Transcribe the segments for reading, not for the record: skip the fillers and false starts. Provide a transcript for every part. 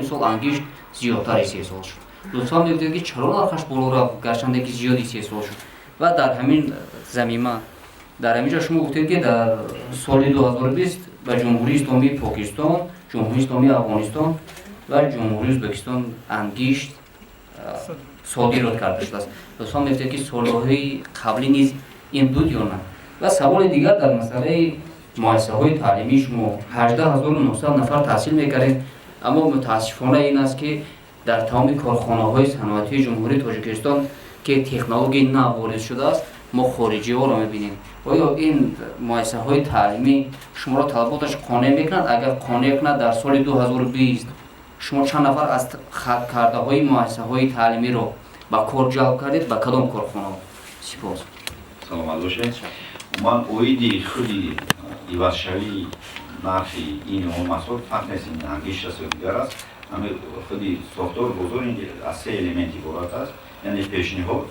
Имсол ангишт зиёдтар истеҳсол шуд. Лутфан мегӯед, ки чаро нархаш боло рафт, гарчанде ки зиёд истеҳсол шуд? Ва дар ҳамин замима, дар ҳамин ҷо шумо гуфтед, ки дар соли 2020 ба Ҷумҳурии Исломии Покистон, Ҷумҳурии Исломии Афғонистон ва Ҷумҳурии Ӯзбекистон ангишт содирот карда шудааст. Лутфан мегӯед, ки солҳои қаблӣ низ ин буд ё на? Ва саволи дигар дар масъалаи муассисаҳои таълимии шумо: 18 900 нафар таҳсил мекардем, аммо мутаассифона ин аст, ки дар тамоми корхонаҳои саноатии Ҷумҳурии Тоҷикистон, ки технологияи нав ворид шудааст, мо хориҷиҳоро мебинем. Оё ин муассисаҳои таълимӣ шуморо талаботаш қонеъ мекунад? Агар қонеъ кунад, дар соли 2020 шумо чанд нафар аз хатмкардаҳои муассисаҳои таълимиро ба кор ҷалб кардед, ба кадом корхонаҳо? Сипос. Саломат бошед. Ман оиди худи ивазшавии нархи ин ё он маҳсулот, фарқ нест, ин ангишт аст ё дигар аст, ҳами худи сохтори бозор ин аз се элемент иборат аст, яъне пешниҳод,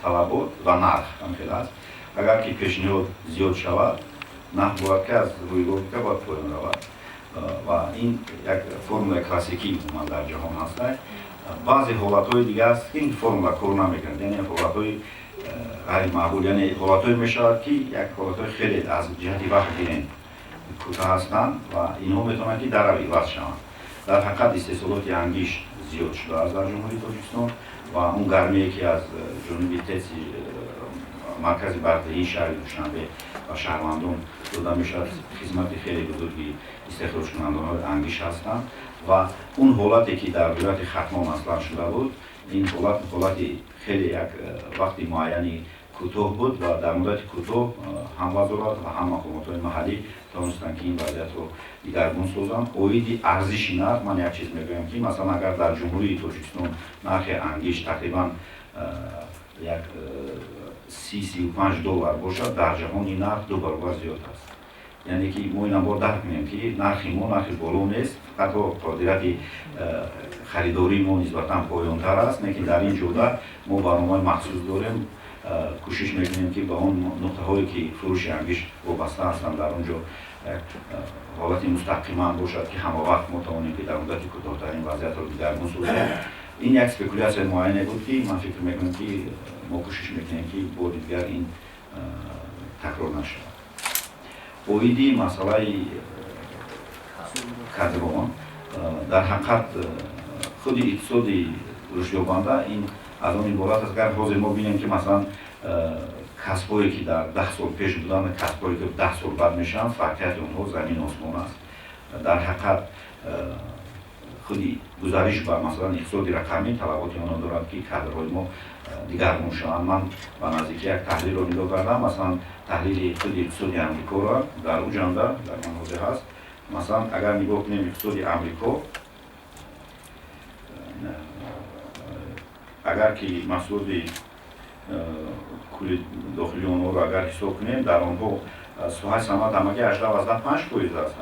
талабот ва нарх, ҳам хел аст. Агар ки пешниҳод зиёд шавад, нарх бояд ки аз рӯи логика бояд поён равад ва ин як формулаи классикӣ умуман дар ҷаҳон ҳаста. Баъзе ҳолатҳои дигар аст, ки ин формула кор намекунад, яъне ҳолатҳои ғайримаъмул, яъне ҳолатҳое мешавад, ки як ҳолатҳои хеле аз ҷиҳати вақт гирем кӯтоҳ ҳастанд ва инҳо метавонанд, ки дарав иваз шаванд. Дар ҳақиқат, истеҳсолоти ангишт зиёд шудааст дар Ҷумҳурии Тоҷикистон ва он гармие, ки аз ҷониби ТЭЦи маркази барқдиҳии шаҳри Душанбе ба шаҳрвандон дода мешавад, хизмати хеле бузурги истеҳроҷкунандагони ангишт ҳастанд. Ва он ҳолате, ки дар вилояти Хатлон аслан шуда буд, ин ҳолат ҳолати хеле як вақти муайяни кӯтоҳ буд ва дар муддати кӯтоҳ ҳам вазорат ва ҳам мақомотҳои маҳаллӣ тавонистанд, ки ин вазъиятро дигаргун созанд. Оиди арзиши нарх ман як чиз мегӯям, ки масалан, агар дар Ҷумҳурии Тоҷикистон нархи ангишт тақрибан як 30-35 доллар бошад, дар ҷаҳон ин нарх ду баробар зиёд аст. Яъне ки мо ина бор дарк кунем, ки нархи мо нархи боло нест, фақат қодирати харидории мо нисбатан поёнтар аст. Лекин дар ин ҷода мо барномаи махсус дорем, кӯшиш мекунем, ки ба он нуқтаҳое, ки фурӯши ангишт вобаста ҳастанд, дар он ҷо як ҳолати мустақиман бошад, ки ҳама вақт мо тавонем, ки дар муддати кӯтоҳтарин вазъиятро дигаргун созем. Ин як спекулясияи муайяне буд, ки ман фикр мекунам, ки мо кӯшиш мекунем, ки бори дигар ин такрор нашавад. Оиди масъалаи кадрон, дар ҳақиқат, худи иқтисоди рушдёбанда ин аз он иборат аст, агар ҳозир мо бинем, ки масалан, касбҳое, ки дар 10 сол пеш буданд, касбҳое, ки 10 сол баъд мешаванд, фарқияти онҳо замин осмон аст. Дар ҳақиқат, худи гузариш ба масалан иқтисоди рақамӣ талаботи онро дорад, ки кадрҳои мо дигаргун шаванд. Ман ба наздикӣ як таҳлилро нигоҳ кардам, масалан, таҳлили худи иқтисоди Амрикоро дар ӯ ҷанда дар ман ҳозир ҳаст. Масалан, агар нигоҳ кунем иқтисоди Амрико, агар ки маҳсулоти кулли дохилии онҳоро агар ҳисоб кунем, дар онҳо соҳаи саноат ҳамагӣ 18,5% аст,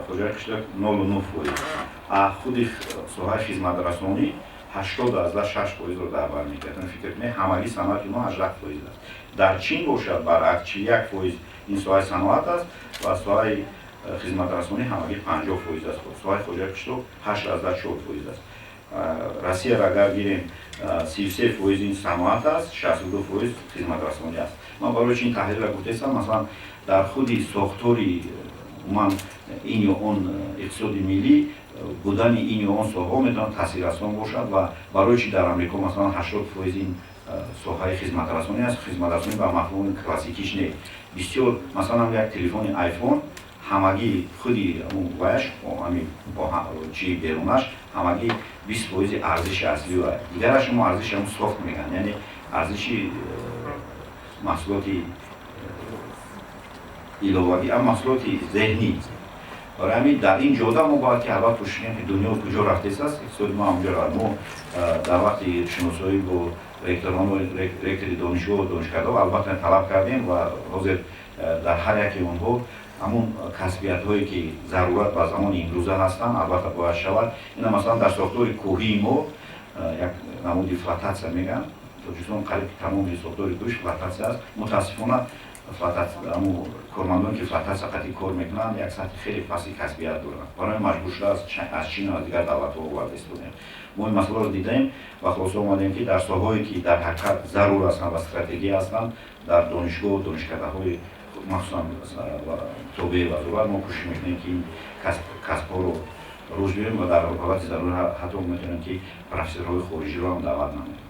хоҷагии қишлоқ 0,9%, худи соҳаи хизматрасонӣ 80,6%-ро дар бар мегирад. Фикр кунед, ҳамагӣ саноати мо 18% аст. Дар Чин бошад, баръакс, 41% ин соҳаи саноат аст ва соҳаи хизматрасонӣ ҳамагӣ 50% аст, соҳаи хоҷагии қишлоқ 8,4% аст. Россияро агар гирем, 33% ин саноат аст, 62% хизматрасонӣ аст. Ман барои чи ин таҳлилро гуфтаистам? Масалан, дар худи сохтори умуман ин ё он иқтисоди миллӣ будани ин ё он соҳаҳо метавонад таъсиррасон бошад. Ва барои чи дар Амрико масалан 80% ин соҳаи хизматрасонӣ аст? Хизматрасонӣ ба мафҳуми классикиш не, бисёр, масалан, як телефони Айфон ҳамагӣ худи ваяш, чи берунаш ҳамагӣ 20% арзиши аслӣ, дигараш мо арзиши ҳамн софт мегӯянд, яъне арзиши маҳсулоти иловагӣ, ам маҳсулоти зеҳнӣ. Барои ҳамин дар ин ҷода мо бояд ки албатта кӯшиш кунем, ки дунё куҷо рафтааст, иқтисоди мо ҳамонҷо равад. Мо дар вақти шиносоӣ бо ректорон, ректори донишгоҳу донишкадаҳо албатта талаб кардем ва ҳозир дар ҳар яке онҳо ҳамун касбиятҳое, ки зарурат ба замони имрӯза ҳастанд, албатта бояд шавад. Ина масалан, дар сохтори кӯҳии мо як намуди флотатсия мегӯянд. Тоҷикистон қариб тамоми сохтори кӯҳиш флотатсия аст. Мутаассифона. Кормандоне ки флотатсия қатъи кор мекунанд, як сатҳи хеле пасти касбият доранд. Барои маҷбур шуда аз Чину аз дигар давлатҳо оварда истодаем. Мо ин масъаларо дидаем ва хулоса омадем, ки дар соҳаҳое, ки дар ҳақиқат зарур ҳастанд ва стратегия ҳастанд, дар донишгоҳу донишкадаҳои махсусан тобеи вазорат мо кӯшиш мекунем, ки ин касбҳоро рушд биёрем ва дар ҳолати зарур ҳатто метавонем, ки профессорҳои хориҷиро ҳам даъват намоем.